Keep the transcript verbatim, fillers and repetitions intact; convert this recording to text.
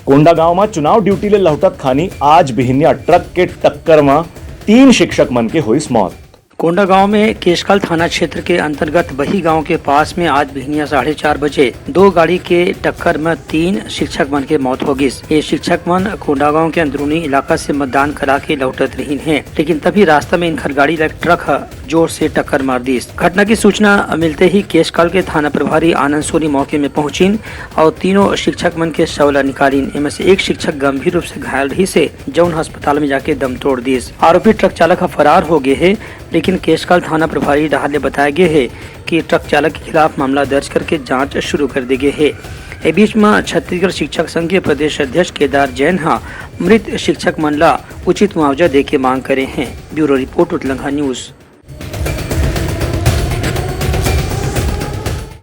कोंडागांव म चुनाव ड्यूटी ले लहुटत खानी आज बिहिनिया ट्रक के टक्कर म तीन शिक्षक मन के होइस मौत। कोंडागांव में केशकाल थाना क्षेत्र के अंतर्गत बही गांव के पास में आज बिहिनिया साढ़े चार बजे दो गाड़ी के टक्कर में तीन शिक्षक मन के मौत हो गिस। ये शिक्षक मन कोंडागांव के अंदरूनी इलाका से मतदान करा के लौटत रहिन हे, लेकिन तभी रास्ता में इनकर गाड़ी ला ट्रक ह जोर से टक्कर मार दिस। घटना की सूचना मिलते ही केशकाल के थाना प्रभारी आनंद सोनी मौके में पहुंचिन और तीनों शिक्षक मन के शव ला निकालिन। एमे से एक शिक्षक गंभीर रूप से घायल रहिस हे, जौन अस्पताल में जाके दम तोड़ दिस। आरोपी ट्रक चालक ह फरार हो गए हे, लेकिन केशकाल थाना प्रभारी डहार ले बताया गया है कि ट्रक चालक के खिलाफ मामला दर्ज करके जांच शुरू कर दे गए है। ए बीच में छत्तीसगढ़ शिक्षक संघ के प्रदेश अध्यक्ष केदार जैन ह मृत शिक्षक मन ला उचित मुआवजा दे के मांग करे हैं। ब्यूरो रिपोर्ट, उतलंघा न्यूज।